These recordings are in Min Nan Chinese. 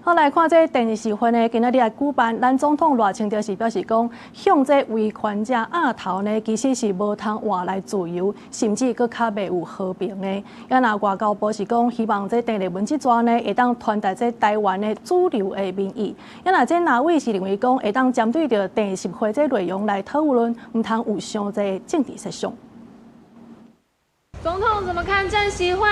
好，來看這電視會呢，今仔日來舉辦，咱總統賴清德是表示講，向這威權者鴨頭呢，其實是無通換來自由，甚至閣較袂有和平的。啊，若外交部是講，希望這鄭麗文這逝呢，會當傳達這台灣的主流的民意。啊，若這藍委是認為講，會當針對著電習會這內容來討論，毋通有傷濟政治設想。總統怎麼看鄭習會？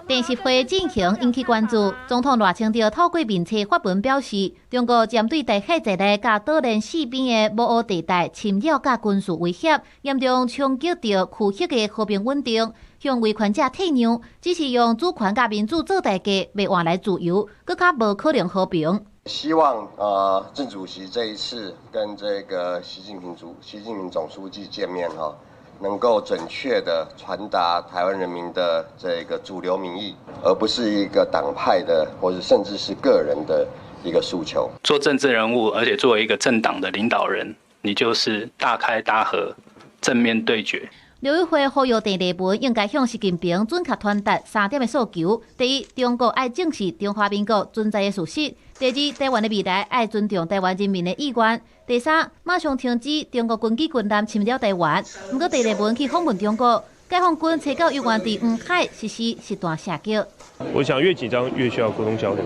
電習會進行引起關注，總統賴清德透過面冊發文表示，中國針對台海在內佮島鏈四邊的模糊地帶侵擾佮軍事威脅，嚴重衝擊著區域的和平穩定，向威權者退讓，只是用主權佮民主做代價，袂換來自由，閣較無可能和平。希望啊，鄭主席這一次跟這個習近平總書記見面哈，能夠準確地傳達台灣人民的這個主流民意，而不是一個黨派的，或者甚至是個人的一個訴求。做政治人物，而且作為一個政黨的領導人，你就是大開大合，正面對決。陸委會呼籲鄭麗文應該向習近平準確傳達三點的訴求：第一，中國愛正視中華民國存在的事實；第二，台灣的未來愛尊重台灣人民的意願；第三，馬上停止中國軍機軍艦侵擾台灣。毋過鄭麗文去訪問中國，解放軍吹九猶原佇黃海實施實彈射擊。我想越緊張越需要溝通交流。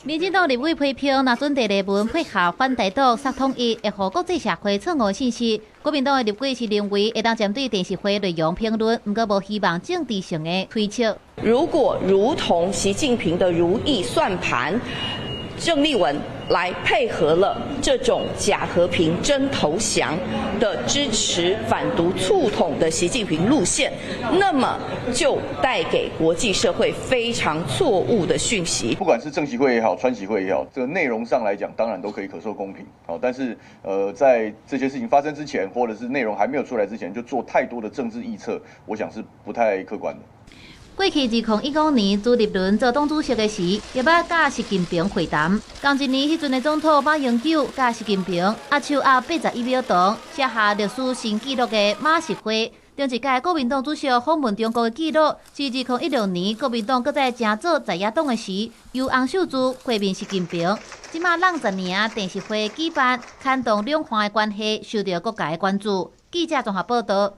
民進黨立委批評，若準鄭麗文配合反台獨、殺統一，會予國際社會錯誤信息。國民黨的立委是認為，會當針對電習會內容評論，毋過無希望政治性的推測。如果如同習近平的如意算盤，鄭麗文來配合了這種假和平真投降的支持反獨促統的習近平路線，那麼就帶給國際社會非常錯誤的訊息。不管是鄭習會也好，川習會也好，這個內容上來講，當然都可以可受公評。好，但是在這些事情發生之前，或者是內容還沒有出來之前，就做太多的政治臆測，我想是不太客觀的。過去2015年，朱立倫做黨主席的時，也捌佮習近平會談。仝一年，彼陣的總統馬英九佮習近平握手握81秒長，寫下歷史新紀錄的馬習會。頂一屆國民黨主席訪問中國的紀錄，是2016年國民黨閣在正做在野黨的時，由洪秀柱會面習近平。這馬攏10年啊，電習會舉辦，牽動兩岸的關係，受到各界的關注。記者綜合報道。